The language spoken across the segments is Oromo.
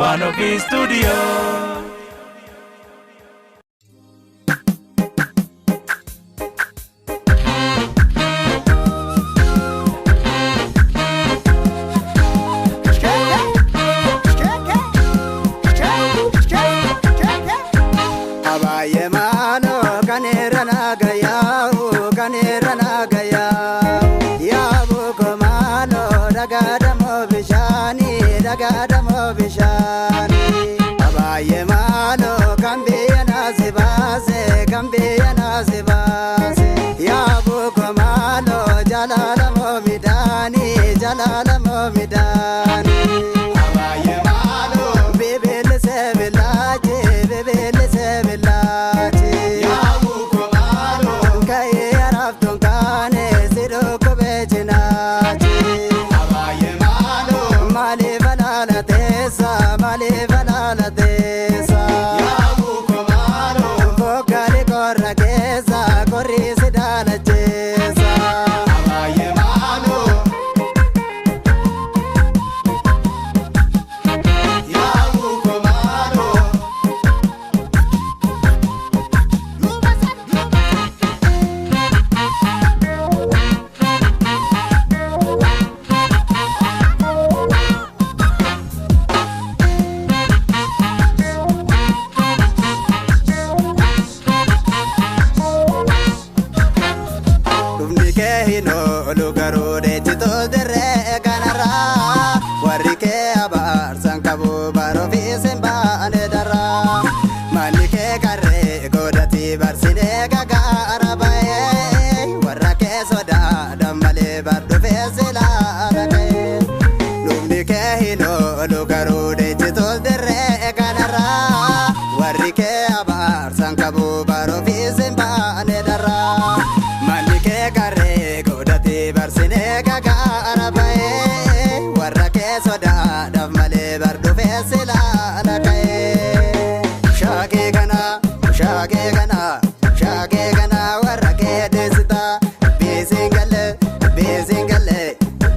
One Studio. Abaayyee maaloo kan irra naagayaa'u kan irra naagayaa'u yaabuu komaaloo dhagaadhamoo bishaanii dhagaadhamoo bishaanii abaayyee maaloo kan biyya naasi baase kan biyya naasi baase yaabuu komaaloo jalaalamoo midhaanii jalaalamoo midhaanii abaayyee maaloo bibilisee bilaachi bibilisee bilaachi yaabuu komaaloo ka'ee araftuun kaane siduu kophee cinaachi abaayyee maaloo maaliif alaala teessa maaliif alaala teessa yaabuu komaaloo fokkali qorra keessa qorri si daalacheessa abaayyee maaloo. Yaabuu komaaloo. Dhufni kee hin oolu garuu deechituu dirree kanarraa warri kee abaarsan qabu baroo fi simbaane darraa manni kee karree godhati barsinee gagaara ba'ee warra kee sodaadhaan malee bar dhufee silaara ka'ee dhufni kee hin oolu garuu deechituu dirree kanarraa warri kee abaarsan qabu baroo fi simbaane darraa. Manni kee karree godhate barsinee gagaara ba'ee warra kee sodaadhaaf malee bar dhufee silaala ka'ee. Shaakee kana shaakee kana shaakee kana warra kee deessita beesiin galee beesiin galee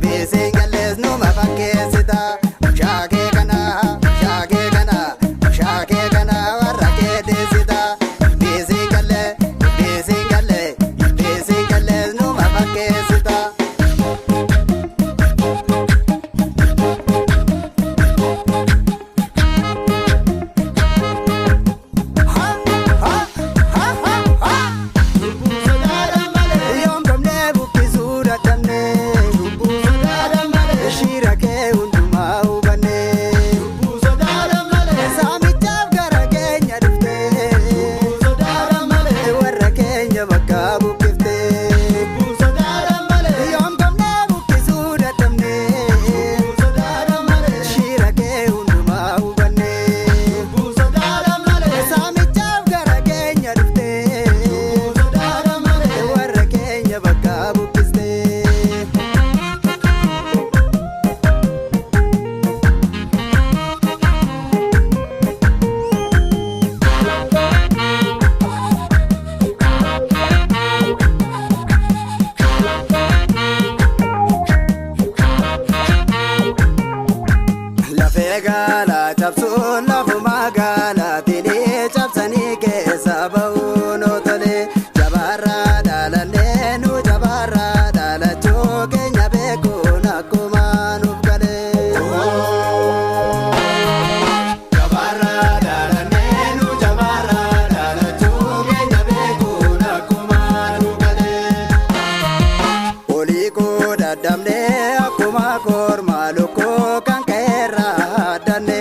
beesiin galees numa fakkeessita. Shaakee kana shaakee kana shaakee kana warra kee deessita beesiin galee beesiin galee beesiin galees numa fakkeessita. Yoom gamnee buqqisuu dadhabnee shira kee hundumaa hubannee saamichaaf gara keenya dhuftee warra keenya bakka buqqiftee yoom gamnee buqqisuu dadhabnee shira kee hundumaa hubannee saamichaaf gara keenya dhuftee warra keenya bakka buqqistee. Lafee gaalaa cabsuun lafuma gaalaatiin cabsanii keessa ba'uun otole jabaarraa dhaalannee nu jabaarraa dhaalachuu keenya beekuun akkuma nuuf galee. Jabaarraa dhaalannee nu jabaarraa dhaalachuu keenya beekuun akkuma nuuf galee. Olii koo dadhabnee akkuma kormaa lukkuu kan ka'eerraa addanne